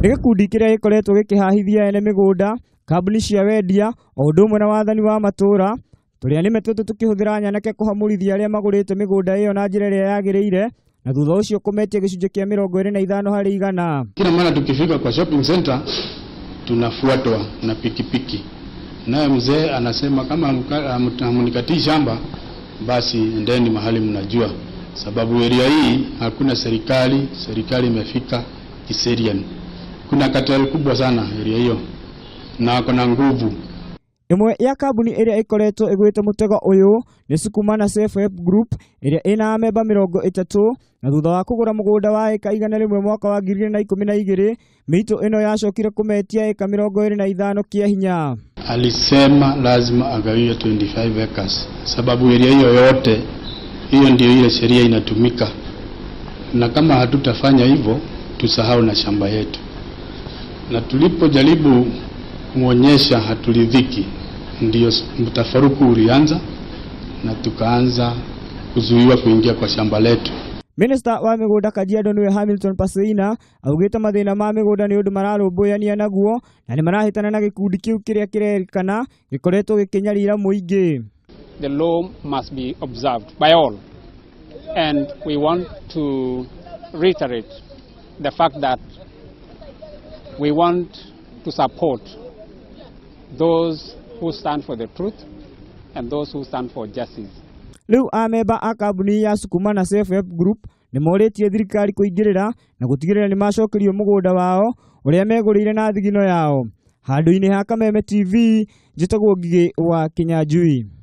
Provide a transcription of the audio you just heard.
Nĩ gĩkundi kĩrĩa gĩkoretwo gĩkĩhahithia ene mĩgũnda, kambuni cia wendia, o ũndũ ũmwe na wathani wa matũũra. Tũrĩa nĩme tũtũ tũkĩhũthĩra nyanake kũhamũrithia arĩa magũrĩte mĩgũnda ĩyo na njĩra ĩrĩa yagĩrĩire na thutha ũcio kũmetia gĩcunjĩ kĩa 25%. Kila mara tukifika kwa shopping center tunafuatwa na pikipiki, naye mzee anasema kama hamunikatii shamba basi endeni mahali mnajua, sababu area hii hakuna serikali, serikali imefika Kiserian. Kuna cartel kubwa sana area hiyo na wako na nguvu. Ĩmwe ya kambuni ĩrĩa ĩkoretwo ĩgwĩte mũtego ũyũ nĩ Sukuma Self Help Group ĩrĩa ĩna amemba 30 na thutha wa kũgũra mũgũnda wa ĩka 100 mwaka wa 2012 mĩitũ ĩno yacokire kũmetia ĩka 25 kĩa hinya. Alisema lazima agawiwe 25 acres sababu area hiyo yote hiyo ndio ile sheria inatumika, na kama hatutafanya hivyo tusahau na shamba yetu. Na tulipojaribu kumwonyesha haturidhiki, ndio mtafaruku ulianza na tukaanza kuzuiwa kuingia kwa shamba letu. Minista wa mĩgũnda Kajiado nĩwe Hamilton Parseina augĩte mathĩna ma mĩgũnda nĩ ũndũ mararũmbũyania naguo na nĩ marahĩtana na gĩkundi kĩu kĩrĩa kĩrerĩkana gĩkoretwo gĩkĩnyarira mũingĩ. The law must be observed by all, and we want to reiterate the fact that we want to support those who stand for the truth and those who stand for justice. Rĩu amemba a kambuni ya Sukuma na Self Help Group nĩ morĩtie thirikari kũingĩrĩra na gũtigĩrĩra nĩ macokerio mũgũnda wao ũrĩa megũrĩire na thigino yao. Handũ-inĩ ha Kameme TV, njĩtagwo Ngigĩ wa Kĩnyanjui.